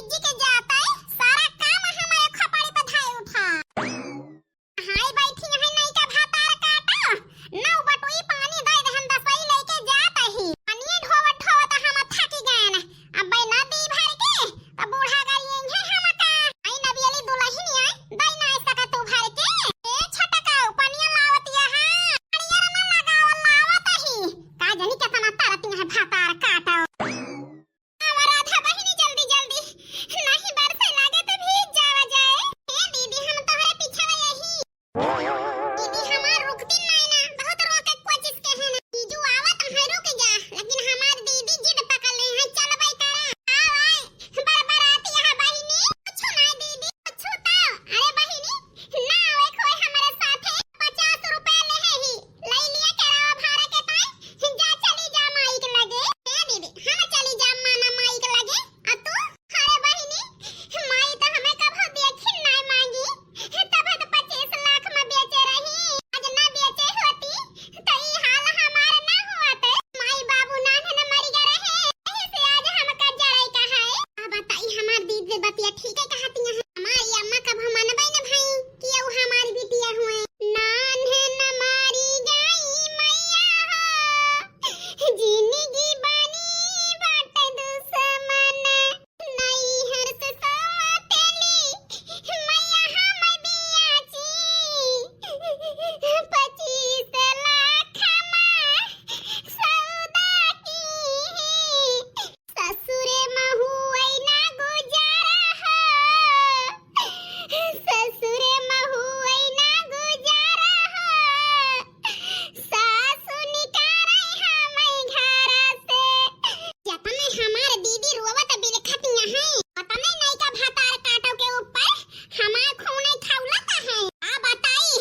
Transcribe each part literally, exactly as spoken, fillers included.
जी के जाता है, सारा काम हमारे खपड़ी पे धाई उठा। हाय बैठी है नई का भातार काटा, नौ बटुई पानी दे दे, हम दसई लेके जात ही। पानी ढोवत ढोवत हम थकी गए न, अब ना दी भर के, त बूढ़ा गई है हमका। आई नबियली दुलहिन आई, दई ना ऐसा का तू भर के। ए छोटका, पनिया लावत यहाँ। अड़ियर ना लगाओ, लावत ही। का जानी केतना तरती है भातार काटा। आवा राधा बहिनी जल्दी जल्दी, नहीं बरसे लागे त भीग जावा जाए। ए दीदी, हम तोहरे पीछे यही। दीदी हमार रुकती नहीं ना, बहुत रोके कोशिश के है ना। जीजू आवत है, रुक जा, लेकिन हमार दीदी जिद पकड़ ले है, चलबे करा। आओ आए, बरबरात यहाँ बहिनी, कुछ ना दीदी, कुछ तो। अरे बहिनी, ना आवे कोई हमारे साथे, पचास रुपया ले है ही, ले लिया केरावा भाड़ा के ताई, जा चली जा माई के लगे। ए दीदी, हम चली जा माना माई के लगे, आ तू? अरे बहिनी, माई तो हमें कभो देखी नाय मांगी, तब तो पच्चीस लाख में बेचे रही, आज ना बेचे होती, तो ई हाल हमार ना होत। माई बाबू नान्हे न मर गए रहे, यही से आज हमका जड़ई कहाए। आ बताई, हमार दीदी बतिया ठीक है कहती है। हमारी अम्मा कभो मनबे न भाई कि ऊ हमारी बिटिया हुए। नान्हे न मारी गई मैया हो, जिंदगी बनी बाटे दुश्मन। नैहर से सौतेली मैया हम बियाची, पच्चीस लाख मा सौदा की। ससुरे महू ऐना गुजारा हो, ससुरे महू ऐना गुजारा हो, सासु निकारे हमै घरा से। जतने हमार दीदी रोवत बिलखत यहाँ, ओतने नैका भातार काटो के ऊपर हमार खूने खौलत है। आ बताई,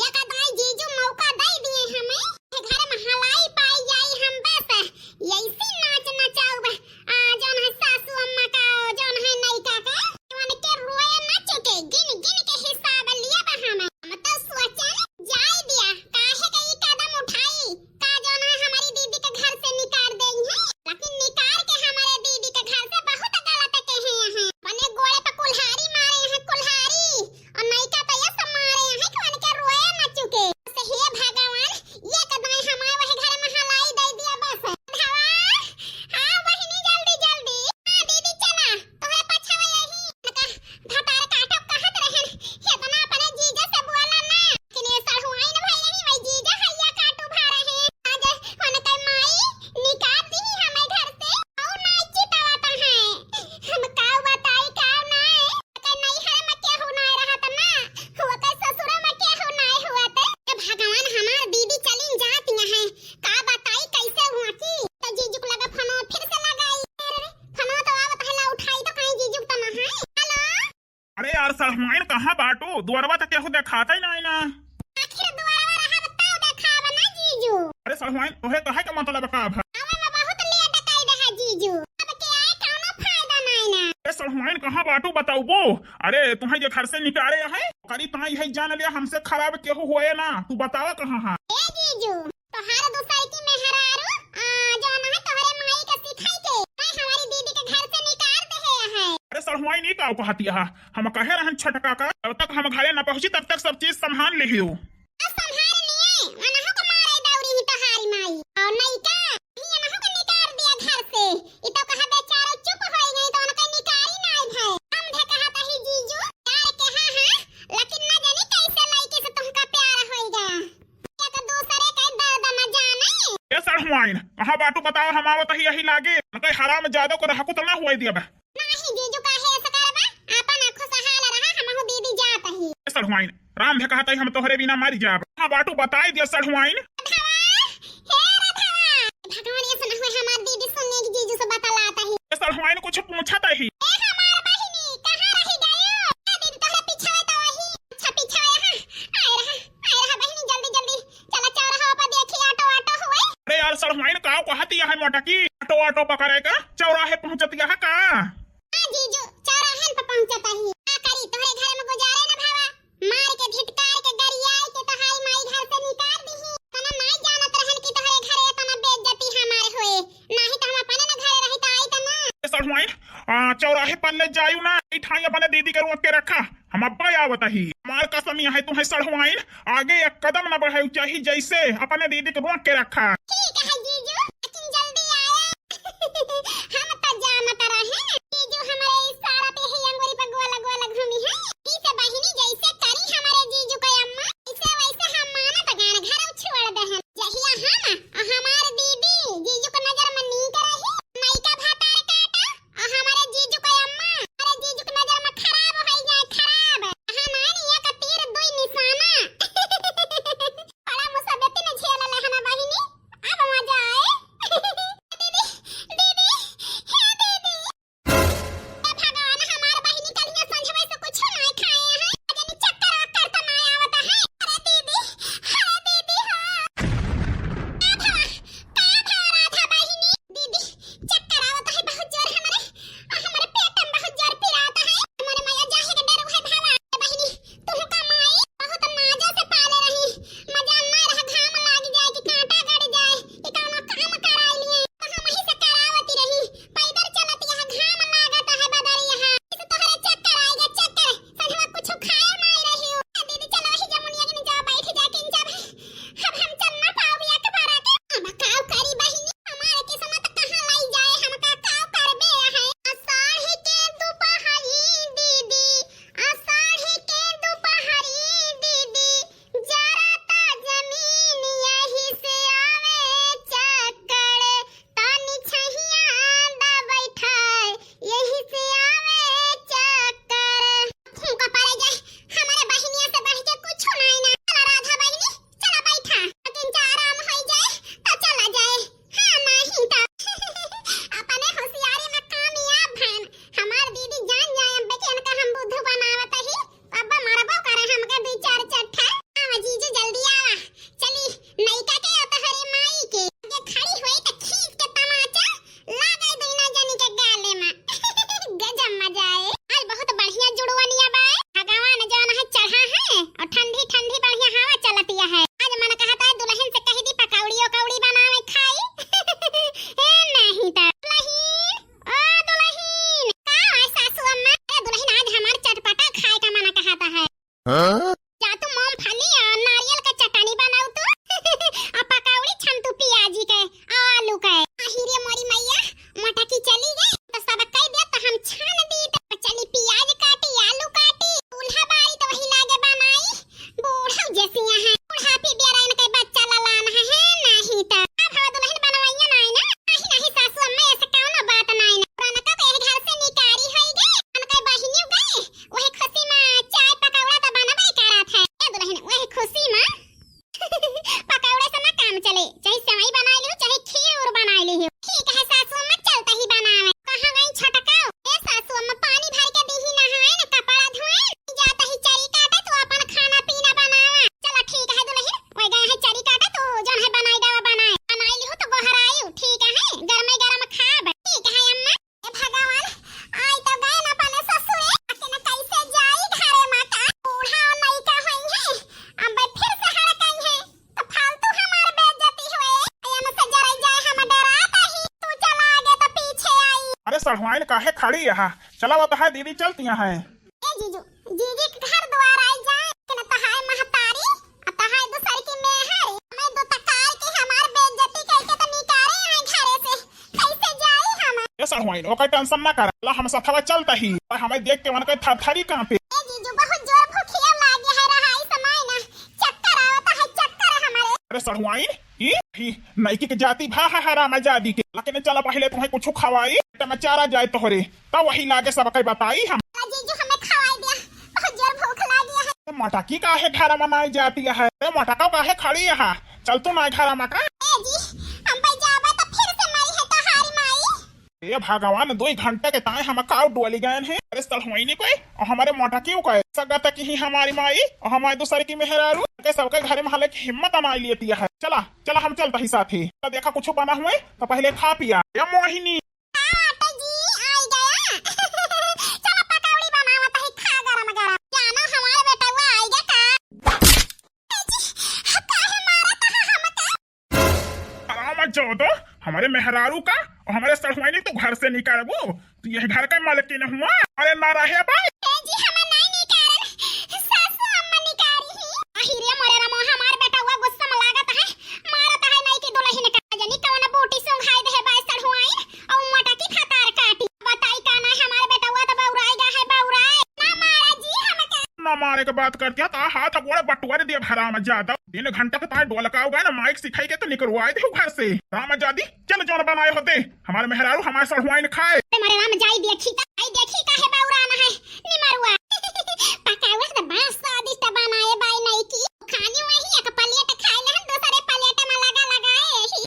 एक दाई जीजू मौका दे दिए हमें, घर में हलाई पाई जाई हम बस, ऐसी नाच नचाउब। आ, जौन है सासू अम्मा का, जौन है नैका का, जौन के रोए न चुके, गिन गिन के हिसाब लिया बा हम। हम तो सोचन, जाए दिया, काहे के ई कदम उठाई, का जौन है हमारी दीदी के घर से निकाल देई है, लेकिन निकाल के हमारे दीदी के घर से बहुत गलत कहे हैं। अपने गोड़े पे कुल्हाड़ी मारे हैं, कुल्हाड़ी, और नैका तो ये सब मारे हैं कि उनके रोए न चुके। से हे भगवान, ये कदाई हमारे वही घर में हलाई दे दिया बस। धावा, हाँ बहिनी, जल्दी, जल्दी। हाँ दीदी, चला, तोहरे पछवा यही। का भतार काटो कहत रहन, इतना अपने जीजा से बोला ना। लेकिन ये सड़हुआइन भई यही, वही जीजा हैया काटू भा रहे। आज उनकर माई निकाल दी हमें घर से। और ना चितावत है। हम काऊ बताई, काऊ ना। ओकर नैहर में केहू नाय रहत ना, ओकर ससुर में केहू नाय हुअत। ए भगवान, हमार दीदी चलिन जात यहाँ, का बताई कैसे हुआ की। तो जीजू के लगा फोनवा फिर से लगाई। अरे रे, फोनवा तो आवत है, ला उठाई तो कहीं जीजू तो ना है। हेलो। अरे यार सड़हुआइन, कहाँ बाटू? दुआरवा तो केहू देखात ही नाय ना। आखिर दुआरवा रहब तब देखाब ना जीजू। अरे सड़हुआइन, तोहे कहे के मतलब का भा? आवे में बहुत लेट कई दे है जीजू। अब के आए कौनो फायदा नाय ना। ए सड़हुआइन, कहाँ बाटू बताउबो? अरे तुहैं जे घर से निकाले है, ओकरी ताई है जान लिया, हमसे खराब केहू होए ना। तू बतावा कहाँ है? ए जीजू, तोहार दूसर की मेहरारू, आ, जौन है तोहरे माई के सिखाई के, मैं हमारी दीदी के घर से निकाल दे है। अरे सड़हुआइन, ई का कहती है? हम कहे रहन छोटका का, जब तक हम घरे न पहुँची तब तक सब चीज संभाल लिहियो। अब संभाल लिए, अनहु को मारे दौरी ही तोहारी माई। और नहीं का, ये अनहु को निकाल दिया घर से। ई तो कहा बेचारो चुप होई गई तो उनके निकारी नाई भय। हम धे कहा तही जीजू, प्यार के हाँ हाँ, लेकिन न जानी कैसे लड़की से तुमका प्यार होई गया। एक दूसरे के दर्द न जाने। ए सड़हुआइन, कहाँ बाटू बतावा, हम आवत ही यही लागे। उनके हरामजादो को रहकू तो ना होए दिया बा। नाही जीजू, काहे ऐसा करबा? आपन आँखों से हाल रहा, हमहू दीदी जात ही। ए सड़हुआइन, राम भे कहत ही हम तोहरे बिना मर जाब। हाँ बाटू बताई दिया सड़हुआइन। राधवा, हे राधवा। भगवान, ऐसा ना होए हमार दीदी सुनिए कि जीजू से बतलात ही। ए सड़हुआइन कुछ पूछत ही। ए हमार बहिनी, कहाँ रही गयो? ए दीदी तोहरे पीछे तो वही। अच्छा पीछे आया है। आए रहा, आए रहा बहिनी, जल्दी जल्दी। चला चौराहा पर देखी ऑटो ऑटो हुए। अरे यार सड़हुआइन का कहत ही मोटकी? ऑटो ऑटो पकड़े का चौराहे पहुँचत ही का? हाँ जीजू, चौराहन पे पहुँचत ही। का करी, तोहरे घर में गुजारे न भावा। मार के धिटकार के गरियाई के तोहाई माई घर से निकाल दीही। तना नाई जानत रहन कि तोहरे घरे एतना बेइज्जती हमार होए। नाही त हम अपने न घरे रही त आई त ना। ए सड़हुआइन, आ, चौराहे पल्ले जायू ना, ई ठाई अपने दीदी के रोक के रखा। हम अब्बा आवत ही। हमार कसम यह है तुम्हें सढ़ुआइन, आगे एक कदम न बढ़ायू चाही, जैसे अपने दीदी के रोक के रखा। ठीक है जीजू, लेकिन जल्दी आए। हम तो जानत रहे जीजू हमारे इशारा पे ही अंगूरी पे गोल गोल घूमी है। इसे बहिनी जैसे करी हमारे जीजू के अम्मा, इसे वैसे हम मानत गान घर छोड़ दे हैं। जहिया हम और हमार दीदी जीजू के नजर में नीक रही, नैका भातार काटा, आ हमारे जीजू के अम्मा, हमारे जीजू के नजर में खराब होई जाए, खराब। हाँ, नानी, एक तीर दुई निशाना। बड़ा मुसीबत में झेल ले हना बहिनी, अब मजा आए। दीदी, दीदी, हे दीदी। हे भगवान, हमार बहिनी कलिया संझवे से कुछ ना खाए हैं। आज नी चक्कर वक्कर तो ना आवत है। अरे दीदी, अरे दीदी हो। का भवा, का भवा राधा बहिनी? दीदी, चक्कर आवत है बहुत जोर हमरे, आ हमरे पेट में बहुत जोर पिरात है। हमरे मैया जाहे के डर है भावा। ए बहिनी, तुहू का माई बहुत मजा से पाले रही, मजा ना रहा, घाम लाग जाए कि कांटा गड़ जाए कि कौनो काम कराई लिए, तो हम वहीं से करावती रही। पैदल चलत यहाँ घाम लागत है बदरी यहाँ, इस तोहरे चक्कर आएगा चक्कर, संझवा कुछ खाए माई रही हो। दीदी चलो वही जमुनिया के नीचे बैठ जाके इन जब अब हम चल ना पाओ बिया के बारा के। अब काव करी बहिनी, हमारे किस्मत कहाँ लाई जाए, हम का काव करबे है। आषाढ़ के दोपहरी दीदी, आषाढ़ के दोपहरी दीदी, जरता जमीन यही से आवे चक्कर, तानी छहिया दा बैठाए यही से आवे चक्कर। फूंका पड़े जाए, हमारे बहिनिया से बढ़ के कुछ नहीं ना। चला राधा बहिनी, चला बैठा, लेकिन जा आराम हो जाए तो चला जाए। हाँ, नहीं तो अपने होशियारी में कामयाब भन। हमार दीदी जान जाए अब्बे कि इनका हम बुद्धू बनावत ही, अब्बा मरबो करे हमके दू चार चट्ठा। आवा जीजू जल्दी आवा, चली नैका के और तोहरे माई के आगे खड़ी हुई तो खींच के तमाचा लागे दुइना जनी के गाले में। गजब मजा आए। आज बहुत बढ़िया जुड़वनिया बा। भगवान जौन है चढ़ा है और ठंडी ठंडी बढ़िया हवा चलतिया है। आज मन कहता है दुल्हन से कह दी पकौड़ी उकौड़ी बनावे खाई। ए नहीं तो दुल्हन, ओ दुल्हन, का है सासू अम्मा? ए दुल्हन, आज हमार चटपटा खाए का मन कहता है। हाँ? जा तू मूंगफली और नारियल का चटनी बनाऊ तू। आ पकौड़ी छन तू पियाजी के, आ आलू के। आही रे मोरी मैया, मोटकी चली गई तो सब कह दे तो हम छान दी तो चली पियाज काटी, आलू काटी, चूल्हा बारी तो वही लागे बनाई। बूढ़ा जैसिया है, बुढ़ापी बेरा इनके बच्चा ललान है, है नहीं तो। अब हवा दुल्हन बनवाइया नाई ना, नहीं नहीं सासू अम्मा ऐसे कौनो बात नाई ना। पुरनका के घर से निकारी होई गए, उनके बहिनी गए, वही खुशी में चाय पकौड़ा तो बनबे करत है। ए दुल्हन, वही खुशी में पकौड़े से ना काम चले, चाहे सेवई बनाई लिहो, चाहे खीर उर बनाई लिहो। ठीक है सासू अम्मा, चलता ही बनावे। कहाँ गई छोटका? ए सासू अम्मा, पानी भर के दीही नहाए न, कपड़ा धोए, जाता ही चरी काटे, तू अपन खाना पीना बनावा। चला ठीक है दुल्हन, वही गए है चरी काटे, तू जौन है बनाई देवा बनाए, बनाई लिहो तो गोहराई, ठीक है, गरमे गरम खाब। ठीक है अम्मा। ए भगवान, आई तो गए न अपने ससुरे, लेकिन कैसे जाई घरे माता? बूढ़ा और नई का होई है, अब फिर से हड़काई है, तो फालतू हमार बेइज्जती हुए। अयन से जराई जाए, हम डरात ही, तू चला आगे तो पीछे आई। अरे सढ़ुआइन काहे खड़ी यहाँ? चला वो तो है दीदी चलती हैं। ए जीजू, जीजी के घर द्वार आई जाए, लेकिन तहाय महतारी, आ तहाय दूसर की मेहर, हमें दो तकार के हमार बेइज्जती करके तो निकारे हैं घरे से, कैसे जाई हम? ए सढ़ुआइन, ओकर tension ना कर, ला हम सथवा चलता ही, और हमें देख के उनके थरथरी कांपे। ए जीजू, बहुत जोर भूखिया लागे है, रहाई समय ना, चक्कर आवता है, चक्कर हमारे। अरे सढ़ुआइन, ई, ई नईकी के जाति भा है हरामजादी के, लेकिन चला पहले तुम्हें कुछ खवाई, पेट में चारा जाए तोहरे। तब वही लागे सबके बताई हम। अरे जीजू, हमें खवाई दिया, बहुत जोर भूख लागी है। ए मोटकी काहे घर में नाई जाती है? ए मोटका काहे खड़ी है? चल तू ना घर में का। ए जी, हम भाई जाबा तो फिर से मरी है तोहारी माई। ए भगवान, दो घंटे के ताए हम काउ डोली गए हैं। अरे सढ़ुआइनी कोई, और हमारे मोटकी को है। सगा तक ही हमारी माई, और हमारे दूसर की मेहरारू, के सबके घर में हाले की हिम्मत ना लेती है। चला, चला हम चलता ही साथी। तो देखा कुछ बना हुए, तो पहले खा पिया। ए मोहिनी, हाँ, आटा जी, आई गया। चलो, पकौड़ी बनावत है, खा गरम गरम। जानो, हमारे बेटवा आई गया का? ए जी, काहे मारत है हमका? हराम जादो, हमारे मेहरारू का और हमारे सढ़ुआइनी तू घर से निकालबू। यही घर का मालकिन हुआ। अरे ना रहे भाई। ए जी, हम नाई निकारन, सासू अम्मा निकारी ही। आही रे मोरे रामो, हमार बेटवा गुस्सा में लागत है, मारत है नाई की दुलहिन का। जनी कवन बूटी सुंघाई दे है बाय सढ़ुआइन, औ मोटा की फतार काटी। बताई का ना, हमार बेटवा तो बौराई गा है, बौराई। ना मारा जी हमका। ना मारे के बात करती है, तो हाथ गोड़ बटुआ दे दिया हराम ज्यादा। दिन घंटा के ताई डोलकाओ गा ना, माइक सिखाई के तो निकलवाई दे घर से। राम जादी, चल जौन बनाए होते, हमार मेहरारू हमार सढ़ुआइन खाए। अरे मोरे राम, जाई देखी का, आई देखी का है बौरान है, निमरुआ। पकावत तो बड़ा स्वादिष्ट बनाए बाई नाई की। खानी वही एक प्लेट खाए लेहन, दूसरे प्लेट में लगा लगाए ही।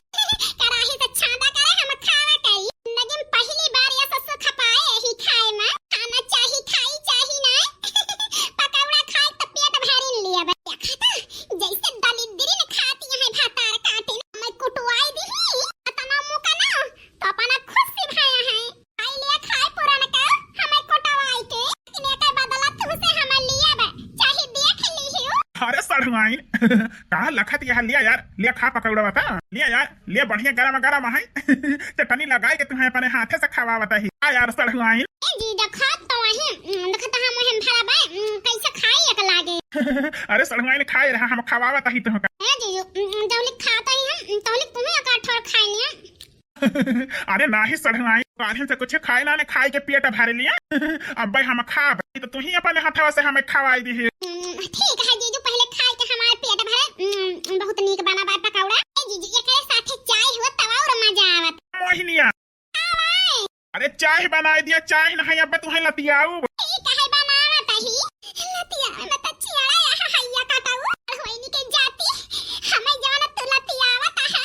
कराही से छांदा करे हम खावा करी। जिंदगी में पहली बार ये ससुर खपाए ही खाए में। खाना चाही, खाई चाही ना। पकौड़ा खाए तो पेट भरिन लिया बे। देखा था, जैसे दलिद्री ने खाती है भातार काटे। मैं कुटवाई दी ही, अतना मुका ना, तो अपना खुद से भाया है। आई लिया खाए पुरान का, हमें कोटवाई के, लेकिन एकर बदला तुमसे हमें लिया बा, चाहे देख लीहियो। अरे सढ़ुआइन, कहाँ लखत यहाँ लिया यार, लिया खा पकौड़ा बता, लिया यार, लिया बढ़िया गरम गरम है। चटनी लगाई के तुम्हें अपने हाथे से खवावत ही। आ यार सढ़ुआइन। ए जी, देखो तो वही, उम, देखो तो हम वही भरा बा, उम, कैसे खाई एक लागे। अरे सढ़ुआइन खाए रहा, हम खवावत ही तुमका। ए जी, उम, जौलिक खाता ही हम, तौलिक तुम्हें एक ठोर खाई लिया। अरे नाही सढ़ुआइन, काल्हिन से कुछ खाए ना, ने खाए के पेट भर लिया। अब भाई हम खाब, तो तू ही अपने हथवा से हमें खवाई दी। हम्म, ठीक है जीजू, पहले खाए के हमार पेट भरे। हम्म, बहुत नीक बना बा पकौड़ा। ए जीजू, एकरे साथे चाय हो तब और मजा आवत। मोहिनिया। अरे चाय बनाए दिया, चाय नहीं अब तू है लतियाऊ। ठीक है बनावत ही। लतियावे में तो चियाड़ा यहाँ हैया काटाऊ। होइनी के जाती, हमें जवन तू लतियावत है,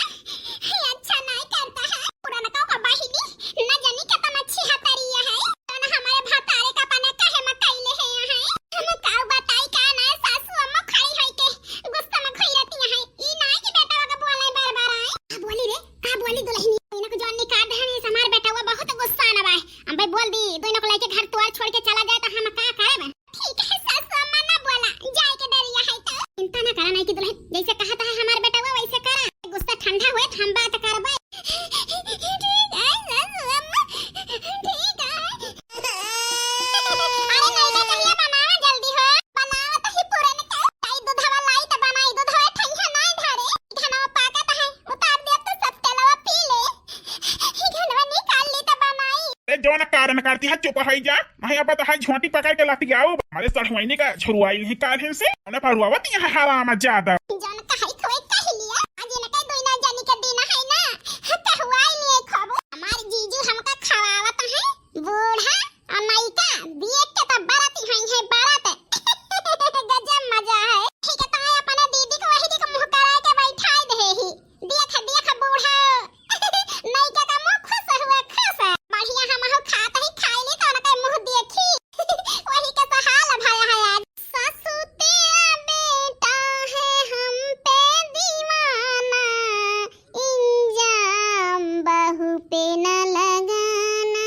ये अच्छा नहीं करता है। पुरनका का बहिनी, न जानी केतना छिहतरिया है। जवन हमारे भतारे का पने कहे में कैले है यहाँ। हम काऊ बताई का ना, सासू अम्मा खड़ी होई के गुस्सा में खोई रहती है। ई ना कि बेटा का बोले बार बार आए। का बोली रे, का बोली दुलहिनी? इनको जवन निकाल दे हमें, हमार बेटा वो बहुत गुस्सा न बा। हम भाई बोल दी, दोनों को लेके घर द्वार छोड़ के चला जाए तो हम का करब? ठीक है सासू अम्मा, ना बोला, जाए के डरिया है तो। चिंता ना करा, नहीं की दुलहिन, जैसे कहत है हमार बेटवा वैसे करा। गुस्सा ठंडा हुए तो हम बात करबे। ठीक है सासू अम्मा, ठीक है। अरे नहीं तो चलिए बनावा जल्दी हो, बनावा तो ही पूरे ने कहा, ताई दूधवा लाई तो बनाई, दूधवा ठैया नहीं धरे, घनवा पाकत है, उतार दिया तो सब तेलवा पी ले, घनवा निकाल ली तो बनाई। अरे जौन कारण करती है, चुप हो जा। नहीं, अब तो है झोंटी पकड़ के लतियाऊ। हमारे सढ़ुआइनी का झुरवाई नहीं काल्हिन से। उन्हें पढ़ुआवत यहाँ हराम ज्यादा। जौन कहाई खोई कह लिया। आज इनके दुइना जानी के दिन है ना। कहुआई लिए खबो। हमार जीजू हमका खवावत है। बूढ़ा और नैका देख के तो बरत ही है, बरत। गजब मजा है। ठीक है, तो अपने दीदी को वही दी को मुँह करा के बैठाई दे ही। देख, देख बूढ़ा, नैका का मुँह खुश हुए, खुश। बढ़िया हमहू खात ही खाई ली, तो उनके मुँह देखी। वही के तो हाल भया है आज। सासू तेरा बेटा है हम पे दीवाना, इल्जाम बहू पे न लगाना।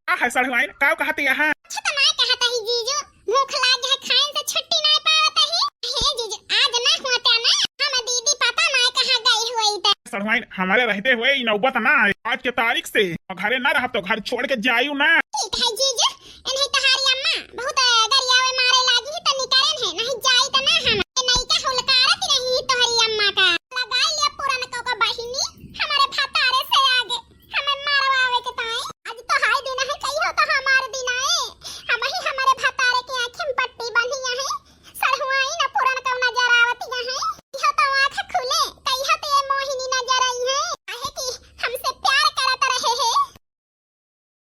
का है सढ़ुआइन, का कहत यहाँ? अच्छा तो ना कहत ही जीजू, भूख लाग है, खाइन से छुट्टी ना पावत ही। हे जीजू, आज ना होता ना, हम दीदी पता ना कहाँ गई हुई त। सढ़ुआइन, हमारे रहते हुए ई नौबत ना आए। आज के तारीख से घरे ना रहब तो घर छोड़ के जायू ना।